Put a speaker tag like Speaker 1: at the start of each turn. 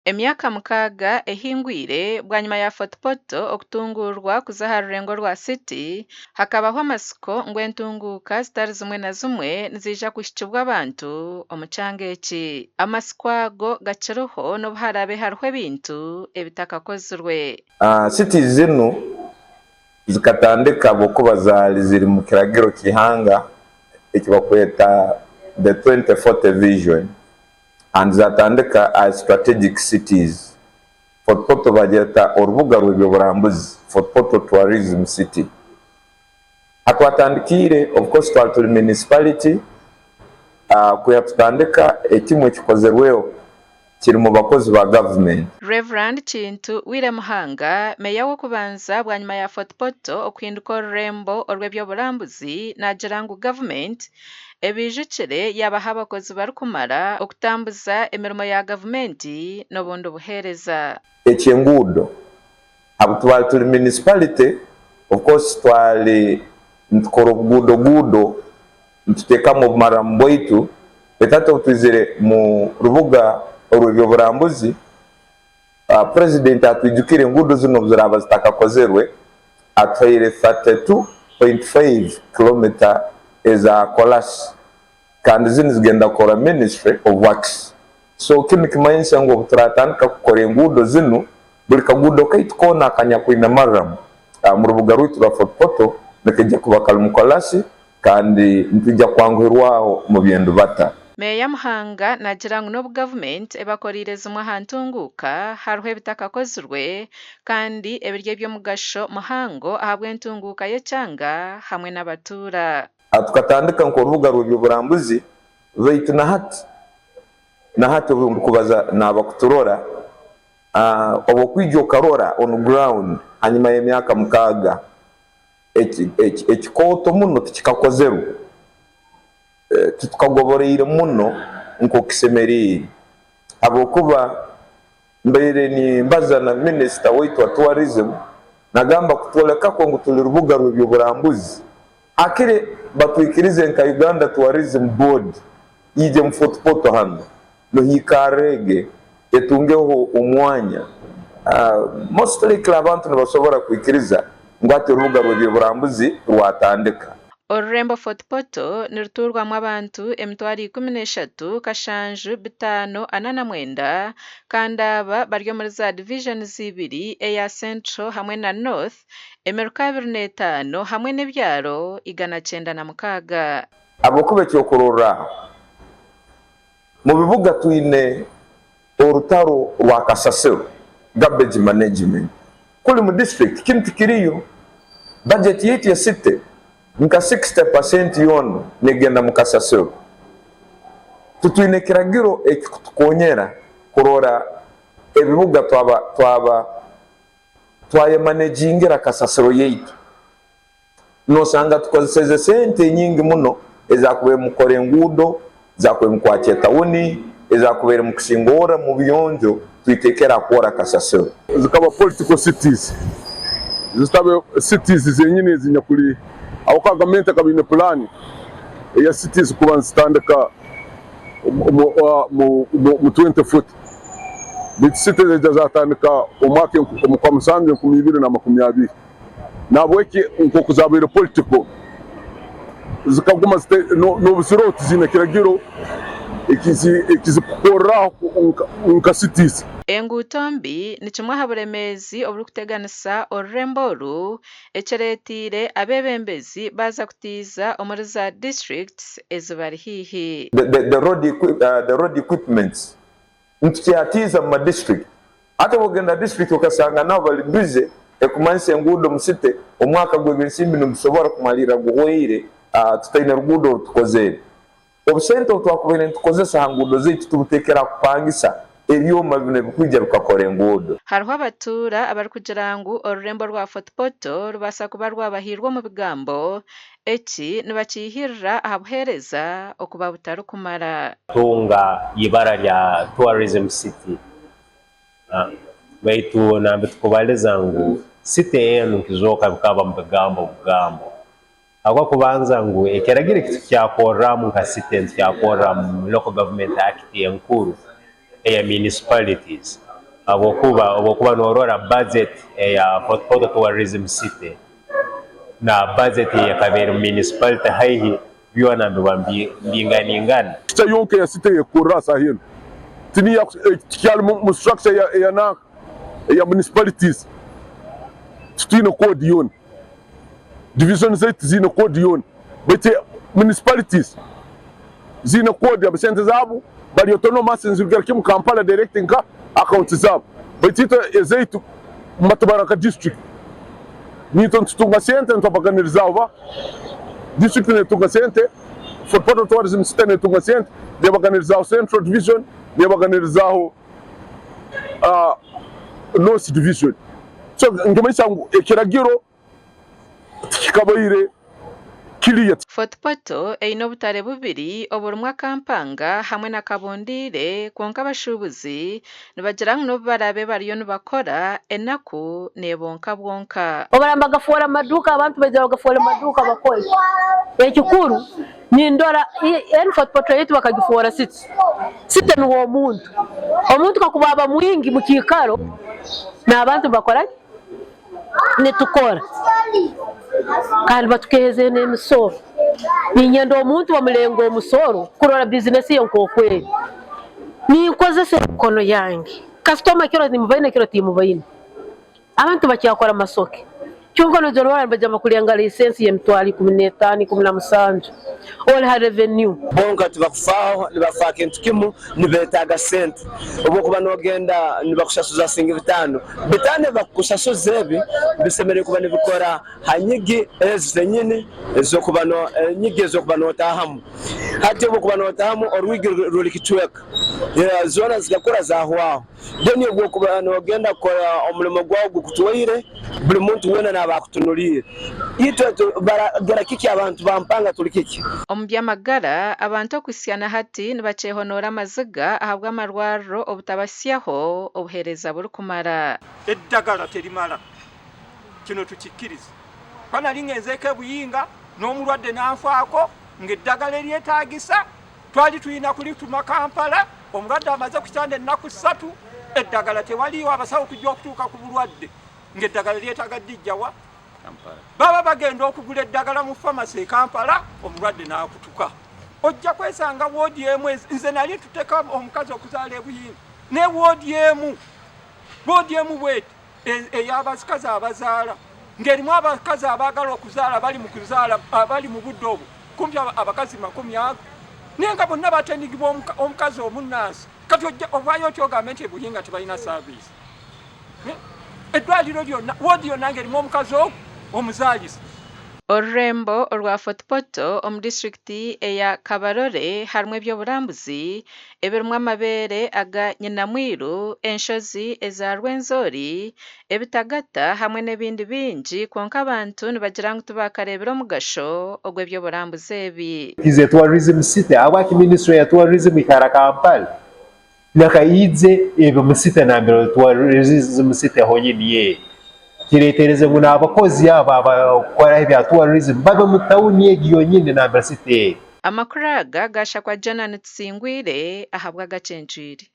Speaker 1: Emyaka mukaaga ehingwire bwanyima ya Fort Portal okutunguurwa kuza aha rurengo rwa City, hakabaho amatsiko ngu entunguuka zitari zimwe na zimwe niziija kuhikibwa abantu omu kyanga eki. Amatsiko ago gakiriho n'obu haraabe hariho ebintu ebitakakozirwe.
Speaker 2: Cities zinu zikatandika ahabw'okuba zaali ziri mu kiragiro ky'ihanga eki bakweta the 2040 vision. And zatandika as strategic cities. Fort Portal bagyeta orubuga rw'ebyoburambuzi, Fort Portal Tourism City. Hatwatandikiire, of course twali turi municipality, kwiha tutandika ekimwe ekikozerweho kiri mu bakozi ba government.
Speaker 1: Rev. Kintu Wire Muhanga, Meeya w'okubanza bwanyima ya Fort Portal okuhinduka orurembo orw'eby'oburambuzi naagira ngu gavumenti Ebiijukire yaabaha abakozi barikumara okutambuza emirimo ya gavumenti n'obundi buheereza.
Speaker 2: Eky'enguudo, abu twali turi municipality of course twali nitukora obuguudo guudo nituteekamu obumaramu bwaitu beitu hati obu twizire mu rubuga orw'eby'oburambuzi President atwijukire enguudo zinu obu ziraaba zitakakozerwe atuhaire 32.5 kilomita eza kolasi kandi zinu zigenda kukora Ministry of Works. So kinu nikimanyisa ngu obu turatandika kukora enguudo zinu buri kaguudo kaitu koona akanyakwine marram omu rubuga rwaitu rwa Fort Portal nikaija kuba karimu kolasi Kandi nitwija kwanguhirwaho omu by'endubata.
Speaker 1: Meeya Muhanga naagira ngu n'obu gavumenti ebakoreire zimwe aha ntunguuka, hariho ebitakakozirwe kandi ebiri eby'omugasho muhango ahabw'entunguuka y'ekyanga hamwe n'abatuura.
Speaker 2: Tukatandika nk'orubuga rw'eby'oburambuzi baitu na hati na hati obu ndikubaza naabakuturora, obu okwija okarora on ground hanyima y'emyaka mukaaga, Ekikooto muno tikikakozerwe, titukagoboreire muno nk'oku kisemeriire habwokuba mbaire nimbaza na minisita waitu wa tourism nagamba kutwoleka kwo ngu tuli rubuga rw'eby'oburambuzi hakire batwikirize nka Uganda Tourism Board ije mu Fort Portal hanu nohiikarrege etungeho omwanya. Most likely abantu nibasobora kwikiriza ngu hati orubuga rw'eby'oburambuzi rwatandika.
Speaker 1: Orurembo Fort Portal nirutuurwamu abantu emitwaro 13 kashanju bitaano ana na mwenda kandi aba bari omuri za divisions ibiri eya Central hamwe na North, emiruka 25 hamwe n'ebyaro 196.
Speaker 2: Habwokuba ekyokurorraho, Mu bibuga twine orutaro rwa kasasiro, garbage management. Kuri mu district kinu tikiriyo. Budget yaitu ya city nka 60 percent yoona negenda mu kasasiro. Titwine kiragiro ekikutukonyera kurora ebibuga twaba twaba twayemanagingira kasasiro yaitu. Noosanga tukozeseze sente nyingi muno ezaakubaire omu kukora enguudo, ezaakubaire omu kwakya etawuni, ezaakubaire omu kusingoora omu buyonjo, twiteekere aha kwora kasasiro.
Speaker 3: Zikaba political cities, zitabe cities zenyini ezinyakuri ahabw'okuba gavumenti ekaba eine pulaani eya cities kuba nizitandika omu 2040 beitu cities zaija zatandika omwaka omu kwamusanju 2020. Nahabweki nk'oku zabaire political zikaguma n'obu ziriho tiziine kiragiro ekizikukoreraho nka cities.
Speaker 1: Enguuto mbi ni kimwe aha buremeezi oburikuteganisa orurembo oru ekireeteire abeebembezi baaza kutiiza omuri za disiturikiti ezibari haihi.
Speaker 2: The road equipments Nitukyatiiza mu ma district. Hati obu ogenda district okasanga nabo bari busy ekumanyisa enguudo omu city, omwaka gw'ebyensimbi nigusobora kumalirra guhweire tutaine ruguudo oru tukozere. Obusente obu twakubaire nitukozesa aha nguudo zaitu tubuteekere aha kupangisa ebyoma binu ebikwija bikakora enguudo.
Speaker 1: Hariho abatuura abarikugira ngu orurembo rwa Fort Portal rubaasa kuba rwabahairwe omu bigambo Eki nibakiihirira aha buheereza okuba butarikumara.
Speaker 4: Kutunga ibara rya Tourism City baitu nambi tukubaliza ngu city enu nikizooka bikaba mu bigambo bugambo habw'okubanza ngu ekiragiro eki tukyakorramu nka city nitukyakorra mu Local Government Act enkuru eya Municipalities. Habwokuba obu okuba noorora budget eya Fort Portal Tourism City na budget eyekaba eri mu municipality haihi byona nibiba nibinganingana.
Speaker 3: Structure yonka eya city eyekukorera aha saaha enu tiniya tikyari mu structure eya nanka eya municipalities titwine code yoona division zaitu tiziine code yoona baitu municipalities ziine code sente zaabo bari autonomous nizirugire kimwe Kampala direct nka accounts zaabo baitu itwe ezaitu nibatubara nka district naitwe nitutunga sente nitubaganirizaho ba district netunga sente Fort Portal Tourism City netunga sente nebaganirizaho Central Division nebaganirizaho North Division so nikimanyisa ngu ekiragiro tikikabaire clear.
Speaker 1: Fort Portal eine obutare bubiri oburimu akampanga hamwe na kabundiire kwonka abashuubuzi nibagira ngu n'obu baraabe bariyo nibakora, enaku neebonka bwonka.
Speaker 5: Obaraba bagafoora maduuka abantu baija bagafoora maduuka bakore. Ekikuru nindora enu Fort Portal yaitu bakagifoora city. City nuwe omuntu. Omuntu kakuba aba mwingi mukiikaro n'abantu nibakora ki? Nitukora kandi batukehezeho n'emisoro. Niinyenda omuntu bamulenga omusoro kurora bizinesi ye nk'oku eri. Ninkozesa emikono yange. Kasitoma kiro nimubaine kiro timubaine. Abantu bakyakora amasoke. Kyonka noija norora nibaija nibakulenga license y'emitwaro 15, 17 ori ha revenue.
Speaker 6: Bonka tibakufaaho, nibafa kintu kimu, nibeetaaga sente. Obu okuba noogenda nibakushashuza siringi bitaano, bitaano ebi bakukushashuza ebi bisemeriire kuba nibikora ha nyigi ezi zenyini ez'okuba enyigi ez'okuba nootaahamu. Hati obu okuba nootaahamu orwigi ruri kicweka, zoona zikakura zaahwaho. Then obu okuba noogenda kukora omurimo gwawe gukutwaire, buri muntu weena naaba akutunuriire. Itwe baragira kiki abantu ba Mpanga turi kiki?
Speaker 1: Omu by'amagara, abantu okuhitsya na hati nibakyehonoora amaziga ahabw'amarwariro obutabahitsyaho obuheereza burikumara.
Speaker 7: Eddagala terimala, kino tukikkirize. Kuba nali ngenzeeko e Buyinga n'omulwadde n'anfaako ng'eddagala eryetaagisa Twali tulina kulituma Kampala, omulwadde amaze ku kitanda ennaku ssatu, eddagala tewaliiwo, abasawo okujja okutuuka ku bulwadde ng'eddagala lyetaaga ddijja wa? Baba bagenda okugula eddagala mu famasi e Kampala, omulwadde n'akutuka. Ojja kwesanga woodi emu, nze nali ntuteka omukazi okuzaala e Buyinga, ne woodi emu, woodi emu bweti ey'abakazi abazaala ng'erimu abakazi abaagala okuzaala bali mu kuzaala abali mu budde obwo kumpi abakazi 20 naye nga bonna batendigibwa omukazi omunnansi. Kati ovaayo otya ogambe nti ebuhinga tebalina saaviisi? Eddwaliro lyonna, woodi yonna ng'erimu omukazi ogwo omuzaalisa.
Speaker 1: Orurembo orwa Fort Portal omu disiturikiti eya Kabarole harimu eby'oburambuzi ebirimu amabeere aga Nyinamwiru, enshozi eza Rwenzori, ebitagata hamwe n'ebindi bingi kwonka abantu nibagira ngu tibaakareebire omugasho ogw'eby'oburambuzi ebi.
Speaker 4: Is a tourism city ahabwaki ministry ya tourism ikara Kampala nakaidze ebe mu city nambere tourism city honyini eri kiretereze ngu n'abakozi abo abakukora ebya tourism babe mu town egi yonyini nambere city eri.
Speaker 1: Amakuru aga gaashakwa Jonan Tusingwire ahabw'agacencwire.